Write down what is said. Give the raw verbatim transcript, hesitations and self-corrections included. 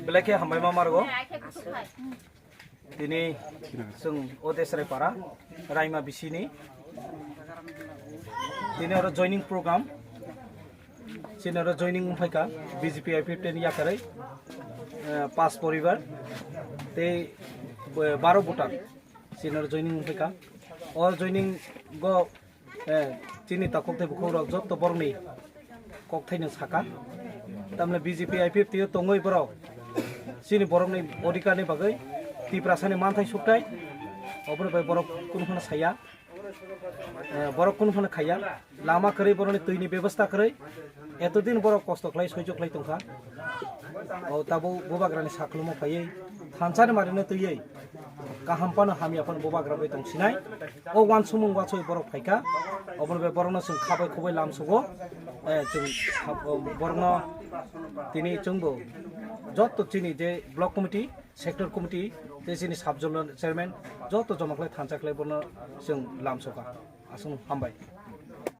Belai khe hambai ma margo. Tini chwng o Desrai para Raima bisini tini oro joining program. Chini oro joining wngphaikha B J P I P F T ni yakarwi, eh, pas poribar tei, eh, baro voter chini oro joining wngphaikha. O joining go, eh, chini takhuk tei bukhuk rok jotto borokni kokthaino saka. Tamle B J P I P F T o tongwi borok chini borokni odhikar ni bagwi Tiprasani manthai sukthai, oboni bai borok kunu phano saya. Eh, borok kunu phano khaiya, lama kwrwi borokni twini bebostha kwrwi, etodin borok kosto khlai soijo khlai tongkha. O tabuk bubagrani saklumo phaiwi thansani marino twiwi kaham phano hamya phano bubagra bai tongsinai. O wansukmung wansugwi borok phaikha, obono bai borokno chwng khabai khubai lamsugo. Eh, chwng sab-, o borokno tini chwngbo jotto chini je block committee, sector committee tei chini sub zonal chairman joto joma khlai thansa khlai bono chwng lamsoka. Aswk hambai.